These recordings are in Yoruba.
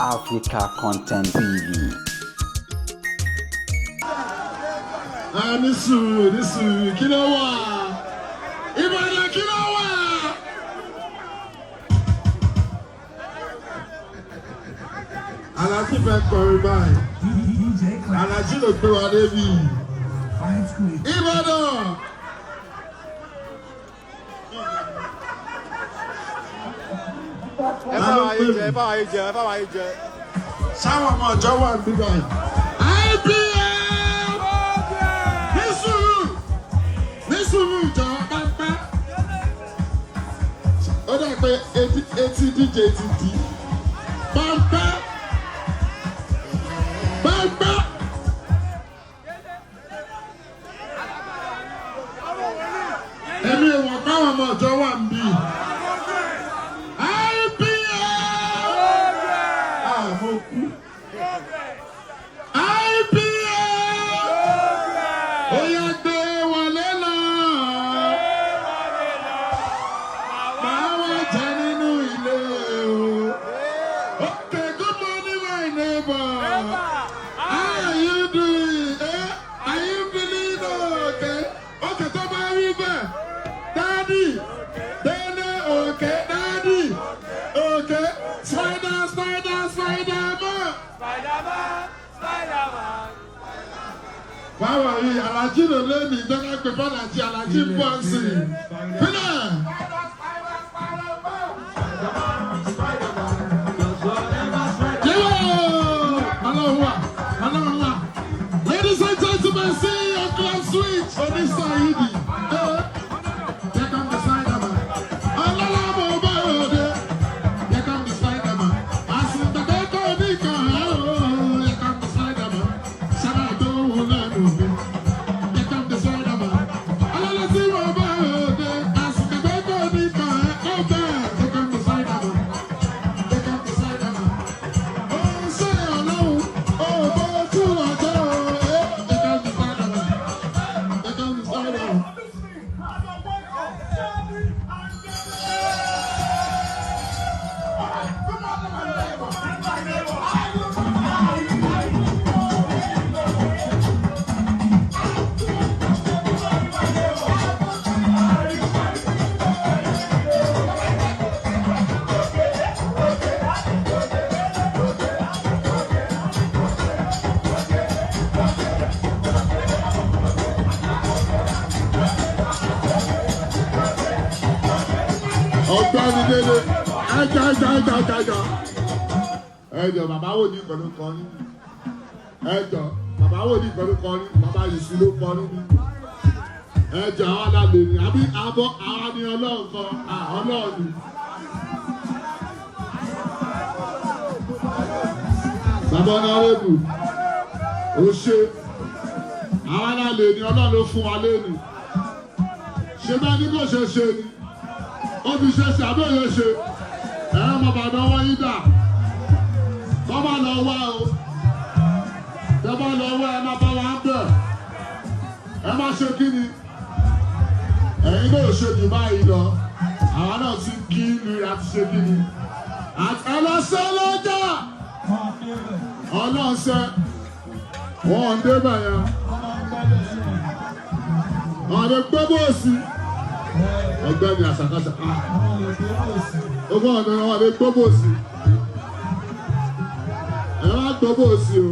Africa Content TV. Ní sùúrù, ní sùúrù, kí ló wà? Ìbàdàn, kí ló wà? Alájí fẹ́ kọrin báyìí. Alájí ló gbé wa débi. Ìbàdàn. Ẹ bá wa yé jẹ, ẹ bá wa yé jẹ, ẹ bá wa yé jẹ. Sáwọn ọmọ ọjọ́ wà níbí báyìí. IPM! Ní sùúrù, ní sùúrù jọ pápá. Ó dà pé etí DJ ti di. Pápá! Pápá! Èmi ò wọ̀ káwọn ọmọ ọjọ́ wà níbí. IPM! Ah, mo kú. IPM! Ó yá, gbé wọlé lọ. Màá wá jẹ nínú ilé o. Okay, good morning, my neighbor. How are you doing? Eh? Are you feeling okay? Okay, tó bá rí bẹ́ẹ̀. Daddy, Dele, okay, daddy, okay. Spider, spider, spider man. Spider-Man, Spider-Man. Báwo yìí, Alájí ló lé ní ìjọba pé Bọ́lájí Alájí ń bọ̀ sí i. Fílẹ̀. Yẹ́wò! Ọlọ́run wà, Ọlọ́run wà. Ladies and gentlemen, see your club switch Onísàyídì. Here come the Spider-Man. Ọlọ́lá mo bá òde. Here come the Spider-Man. Àsìkò kò ní kàn án o. Here come the Spider-Man. Sábà tó wù lẹ́nu mi. Here come the Spider-Man. Ọlọ́lá tí mo bá òde. Àsìkò kò ní kàn án. Ó bẹ́ẹ̀. Here come the Spider-Man. Here come the Spider-Man. Ó ń ṣe ọlọ́run. Ó bójú ọjọ́ o. Here come the Spider-Man. Here come the Spider-Man. Ọ̀gbẹ́ni Délé, ẹjọ ẹjọ ẹjọ ẹjọ ẹjọ ẹjọ, bàbá wo ní nǹkan ló kọ ní? Ẹjọ, bàbá wo ní nǹkan ló kọ ní? Bàbá Yusuf ló kọ ní. Ẹjọ, àwọn alálè ní àbí abọ àwa ni Ọlọ́run kan, Ọlọ́run ni. Bàbá ọ̀nàrẹ́bù ó ṣe, àwọn alálè ní Ọlọ́run ló fún wa lẹ́nu. Ṣé bá ní kò ṣe ṣe ni ó fi ṣe ṣe àbẹ̀yẹ ṣe ẹ̀rọ ọmọ bàbá wọn yín dà kọ́ bá lọ wá o. Tẹ́ bá lọ wá, ẹ má bá wa bẹ̀, ẹ má ṣe kí ni ẹ̀yin náà ṣe jù báyìí lọ. Àwa náà ti kí ni àti ṣe kí ni ẹ lọ ṣe lọ́jà ọlọ́ọ̀ṣẹ́ wọn ò débẹ̀ yẹn, wọn ò lè gbé bóòsì. Ọ̀gbẹ́ni àṣàkáṣà, ogún ọ̀nà wọn lè gbóbò sí. Ẹ wá gbóbò sí o.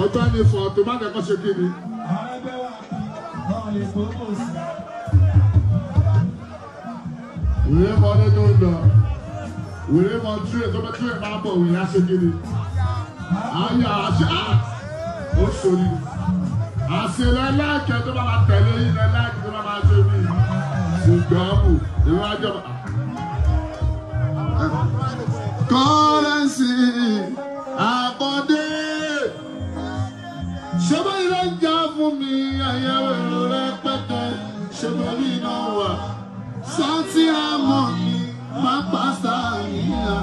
Ọ̀gbẹ́ni fọ tó má kẹ́kọ̀ọ́ ṣe kí ni. Wèrè mọ nínú lọ, wèrè mọ tírè tó bẹ tírè máa bọ̀, wèrè á ṣe kí ni. Ayé àṣẹ ó sori àṣẹ láìkẹ́ tó bá máa tẹ̀lé yín lẹ láìkẹ́ tó bá máa ṣe mí ṣùgbọ́n mù ìwájú ọba. Kọ́rẹ́nsì Àkàndé, ṣé báyìí ló ń jà fún mi? Àyẹ̀wò rẹpẹtẹ, ṣé báyìí náà wà sátí àmọ́ mi má pàṣẹ àyíyá.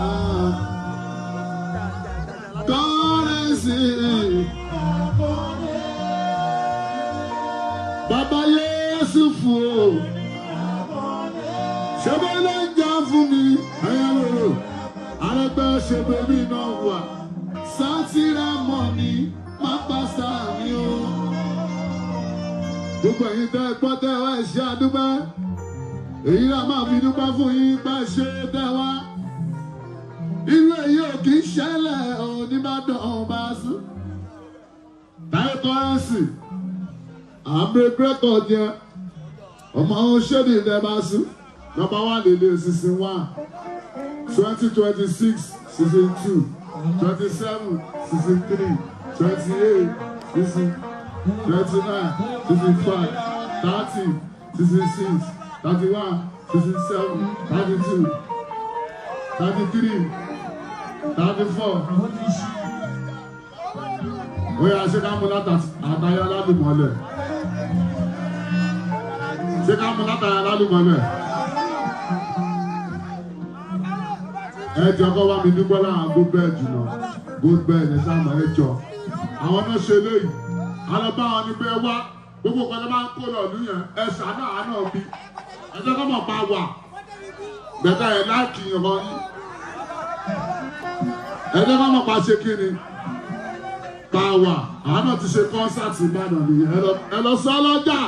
Kọ́rẹ́nsì Bàbá Yẹ́sùfù o, ṣé báyìí ló ń jà fún mi? Àyẹ̀wò Arẹgbẹ́ Ṣe bèbí náà wà sátírà mọ́ni má pàṣà mi o. Gbogbo ẹ̀yin tẹ́ ẹ gbọ́ tẹ́ ẹ wá, ẹ ṣé, àdúpẹ́. Èyí là máa fi dúpẹ́ fún yín pé ẹ ṣe tẹ́ wá. Irú èyí ò kì í ṣẹlẹ̀ oníbàdàn bá sùn. Táyé Currency àmì record yẹn, ọmọ ṣéde ilẹ̀ bá sùn, number one lè season 1, 2026 season 2, 27 season 3, 28 season, 29 season 5, 30 season 6, 31 season 7, 32, 33, 34. Ó yá, ṣé ká mú látàyà lálùmọ́lẹ̀? Ṣé ká mú látàyà lálùmọ́lẹ̀? Ẹ jọ, kọ́ bá mi dúpẹ́ láwọn good bed jùlọ, good bed ẹ sáà mọ̀. Ẹ jọ, àwọn náà ṣe léyìí. Alọ́ bá wọn ní pé wá, gbogbo nǹkan tó máa ń kó lọ ọdún yẹn, ẹ ṣàánú àánú bí ẹ jẹ́ kọ́ mọ̀ pa wà gbẹ̀dá ẹ̀ láìkì yàn kan yín. Ẹ jẹ́ kọ́ mọ̀ pa ṣe kí ni pa wà. Àwọn náà ti ṣe concert Ìbàdàn nìyẹn. Ẹ lọ sọ lọ́jà,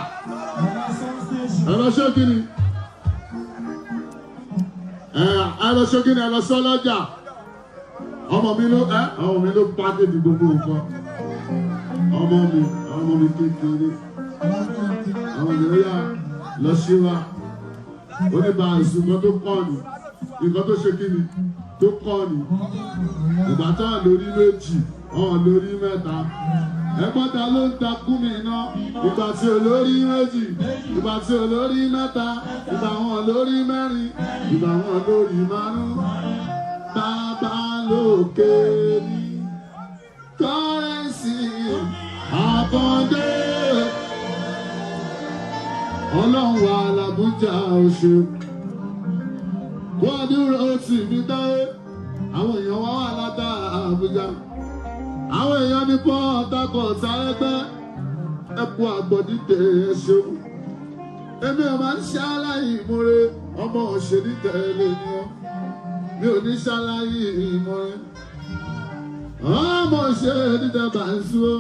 ẹ lọ ṣe kí ni, ẹ lọ ṣe kí ni, ẹ lọ sọ lọ́jà. Ọmọ mi ló package gbogbo nǹkan. Ọmọ mi kékeré, ọmọ mi ó yà lọ ṣe wa oníbàásù. Nǹkan tó kọ́ ni, nǹkan tó ṣe kí ni tó kọ́ ni. Ìgbà tó hàn lórí méjì, hàn lórí mẹ́ta, ẹgbọ́n ta ló ń takú mi iná? Ìgbà tí olórí méjì, ìgbà tí olórí mẹ́ta, ìgbà wọn lórí mẹ́rin, ìgbà wọn lórí márùn. Bàbá lókè ní Currency Àkàndé, Ọlọ́run wà l'Àbújá oṣù kó àdúrà tì mí dáwé. Àwọn èèyàn wá wà látà Àbújá, àwọn èèyàn ní Port Harcourt, ẹgbẹ́ ẹkú àgbọ̀dìtẹ̀, ẹ ṣeun. Èmi ò máa ń ṣaláì ìmúre, ọmọ òṣèlú tẹ̀lé ni ọ́. Mi ò ní ṣaláì ìmúre, ọmọ òṣèlú tẹ̀ bá ń sú ọ́.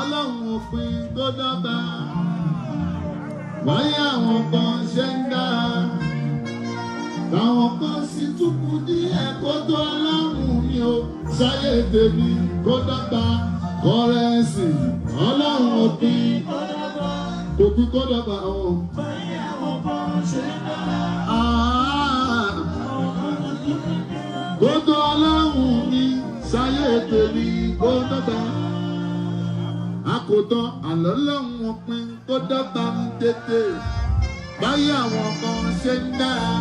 Ọlọ́run òpin kó dọ́gba wáyé, àwọn kan ṣe ń dára, táwọn kan sì tún kù díẹ̀ kó tó. Ọlọ́run mi ò ṣayé tèmi kó dọ́gba. Currency, Ọlọ́run òpin kò kú kó dọ́gba o. Ah, kó tó Ọlọ́run mi ṣayé tèmi kó dọ́gba. Àkótán àlọ́ lọ́hùn òpin kó dọ́gba ń tètè báyìí, àwọn kan ṣe ń dára,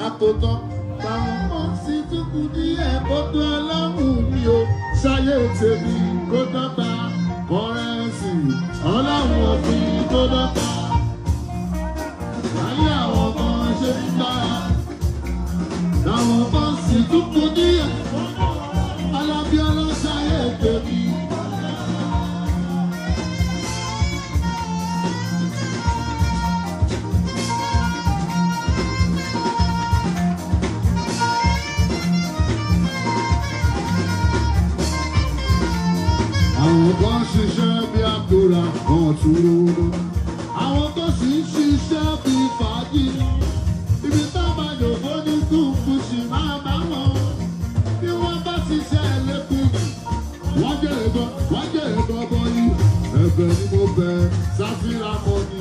àkótán táwọn kan sì tún kù díẹ̀ kó tó. Ọlọ́run mi ò ṣayé tèmi kó dọ́gba. Currency, Ọlọ́run òfin kó dọ́gba báyìí, àwọn kan ṣe ń dára, táwọn kan sì tún kù díẹ̀. Alábíọ́lá, ṣayé tèmi. Àwọn kan ṣiṣẹ́ bí àkúrà, wọn tún lówó ná. Àwọn tó sì ń ṣiṣẹ́ bí fàájì, ibi tá a bá yòókó ní kúkú sì máa bá wọn. Bí wọ́n bá ṣiṣẹ́ lẹ́kùn, wọ́n jèrè gan, wọ́n jèrè gan bọ́yì. Ẹ̀bẹ̀ ni mo bẹ̀ sáfìrà mọ́nì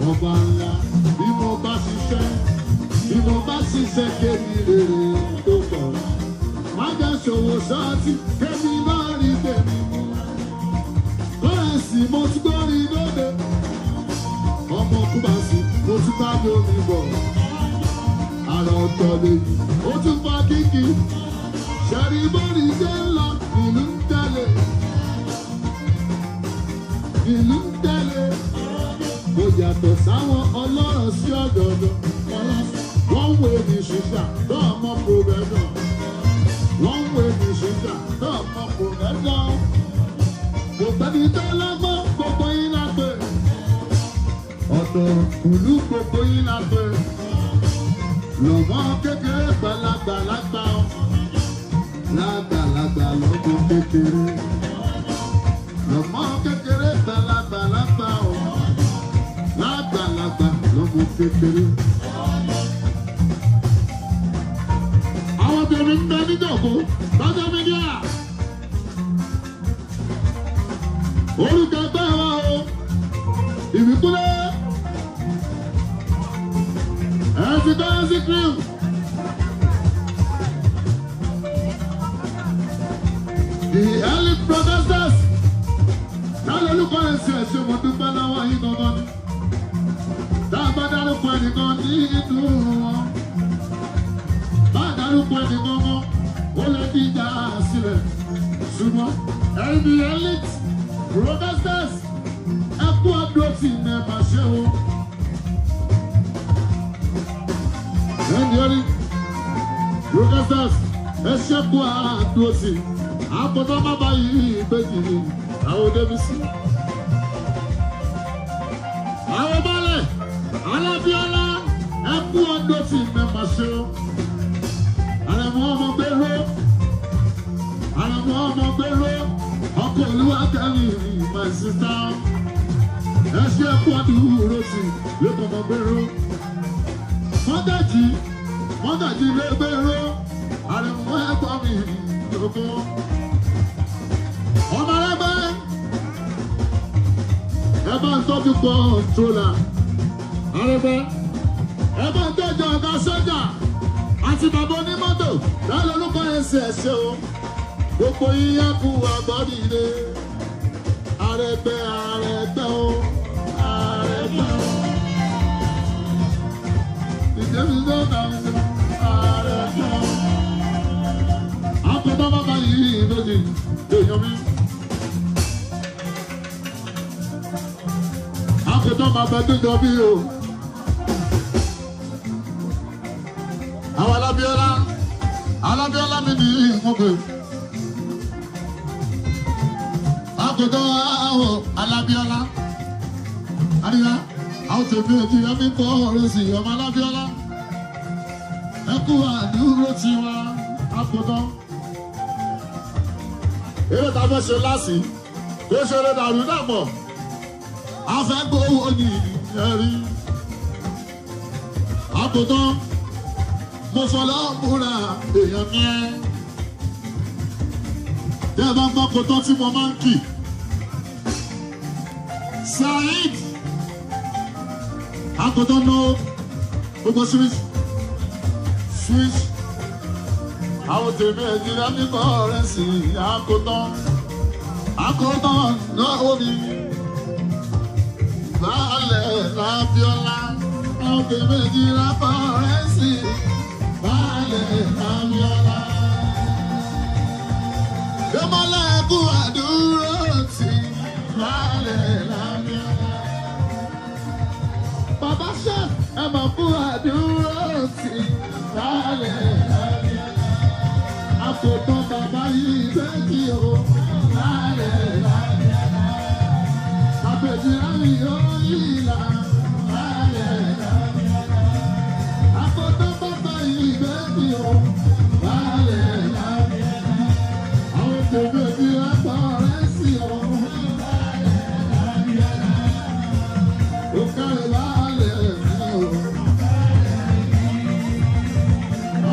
ọba ńlá. Bí mo bá ṣiṣẹ́, bí mo bá ṣiṣẹ́ kébi rere tó pọ̀. Má jẹ́ ṣòwò ṣáàtì, kébi náà rí tèmi mú. Currency, mo ti gbórí lóde. Ọmọ Kúbàsì, mo ti bá lómi bọ̀. Àrà ọ̀tọ̀ lèyí, ó tún fa kíkì. Ṣẹ̀rí bórí ṣe ń lọ, ìlú ń tẹ̀lé. Ìlú ń tẹ̀lé. Mo yàtọ̀ sáwọn ọlọ́rọ̀ sí ọ̀dọ̀ọ̀dọ̀. Wọ́n ń wé ní ṣíṣà tó ọmọ professor. Wọ́n ń wé ní ṣíṣà tó ọmọ professor. Kò gbẹ́ni tó lọ́gbọ́n, gbogbo yín la pè. Ọ̀dọ̀ kùlú, gbogbo yín la pè. Lọ́mọ kékeré, gbalagbà lágbà. kékeré. Lọ́mọ kékeré tàlágbàlagbà o. Lágbàlagbà lọ́mọ kékeré. Àwọn obìnrin ń bẹ níjọ̀kó lọ́jọ́ mídíà. Orúkọ ẹgbẹ́ wa o, ìwíkúlẹ̀, ẹ̀sìn kọ́rẹ́sì cream. The early protesters, lálẹ́ olùkọ́ ẹ̀sìn ẹ̀sìn mo dúpẹ́ lọ́wọ́ yín gangan ni. Tá a bá dárúkọ ẹnìkan ní inú wọn. Bá a dárúkọ ẹnìkan mọ́, ó lè díjà sílẹ̀. Ṣùgbọ́n ẹ̀yin the elite protesters, ẹ kú ọdún tí mẹ́ta ṣe o. Ẹni orí protesters, ẹ ṣẹ́kù àdúró sí. Àpótọ́ bàbá yìí ìbejì ni àwọn Débísí. Àwọn balẹ̀ Alábíọ́lá ẹ kú ọdún tí mẹ́ta ṣe o. Àrẹ̀mú ọmọ gbèrò, àrẹ̀mú ọmọ gbèrò, ọkọ̀ olúwa kẹ́lí my sister. Ẹ ṣe kú àdúró sí lẹ́kọ̀ọ́ ọmọ gbèrò. Mọ́gàjì, mọ́gàjì lè gbèrò, àrẹ̀mú ẹ̀kọ́ mi lóko. Ọmọ ẹgbẹ́ ẹ bá ń tọ́jú kọ́ńtrólà. Àrẹ̀mú ẹ bá ń tọ́jú ọ̀gá sójà àti bàbá onímọ́tò lálẹ́ olùkọ́ ẹsẹ̀ ẹ̀ṣẹ̀ o. Gbogbo yíyá kú àgbọ̀dìde. Àrẹ̀gbẹ́ àrẹ̀gbẹ́ o, àrẹ̀gbẹ́ o. Ìjẹ́bi sọ́kà ń sọ àrẹ̀gbẹ́ o. Àpótọ́ bàbá yìí lójì èèyàn mi. Àpótọ́ bàbá tó jọ bí o. Àwọn Alábíọ́lá, Alábíọ́lá mi ní ìmọ̀gbẹ́. Àkótọ́ àwọn Alábíọ́lá. Àríyá, àwọn tèmi ò ti yẹ mí kọ́ ọ̀rọ̀ sí ọmọ Alábíọ́lá. Ẹ kú àdúró tiwa, àkótọ́. Eré ta fẹ́ ṣe láàsì, kó ṣeré dàrú dàpọ̀. A fẹ́ gbowó ní ẹ̀rí. Àkótọ́, mo fọlọ́ múra èèyàn ní ẹ́. Tẹ́ ẹ bá ń gbọ́ kótó tí mo máa ń kì. Saheed Àkótọ́ no gbogbo switch switch. Àwọn tèmi ẹ̀jìnlá mi kọ́ ọ̀rẹ́ sí Àkótọ́. Àkótọ́ náà ó ní. Baálẹ̀ Lábíọ́lá. Àwọn tèmi ẹ̀jìnlá kọ́ ọ̀rẹ́ sí Baálẹ̀ Lábíọ́lá. Dọ́mọ́lá kú àdúró tì Baálẹ̀ Lábíọ́lá. Bàbá Ṣẹ́f ẹ mọ̀ kú àdúró tì Baálẹ̀ Lábíọ́lá. Àkótọ́ bàbá yìí bẹ́ẹ̀kì o Baálẹ̀ Lábíọ́lá. Àpèjì ráyè ó yìlá Baálẹ̀ Lábíọ́lá. Àkótọ́ bàbá yìí bẹ́ẹ̀kì o Baálẹ̀ Lábíọ́lá. Àwọn tèmi ò ní apá rẹ̀ sí o. Ó kárẹ̀ láàlẹ̀ mi o.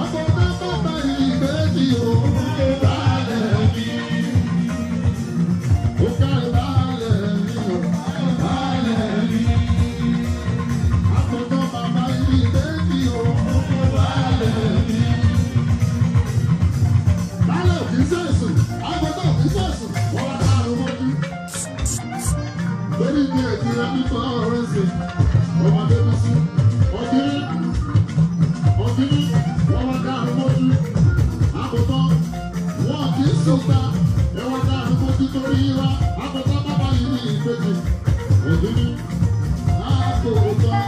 Àkótọ́ bàbá yìí bẹ́ẹ̀kì o Baálẹ̀ mi. Ó kárẹ̀ láàlẹ̀ mi o Baálẹ̀ mi. Àkótọ́ bàbá yìí bẹ́ẹ̀kì o Baálẹ̀ mi. Lálẹ́ òkè sẹ́sùn, àgbọ̀tọ̀ òkè sẹ́sùn, wọ́n wá láàrú mọ́jú. Lórí ní ẹ̀jẹ̀ rẹ̀ nípa ọ̀rẹ́ sí, ọmọdé bí sí, ọ̀kíní, ọ̀kíní, wọ́n wá láàrú mọ́jú. Àkótọ́, wọn kì í sùn ta, ẹ wá láàrú mọ́jú torí wa, àkótọ́ bàbá yìí ní ìbejì. Ọ̀kíní, àkótọ́,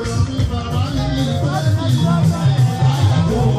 èmi bàbá yìí ní ìbejì, àkótọ́.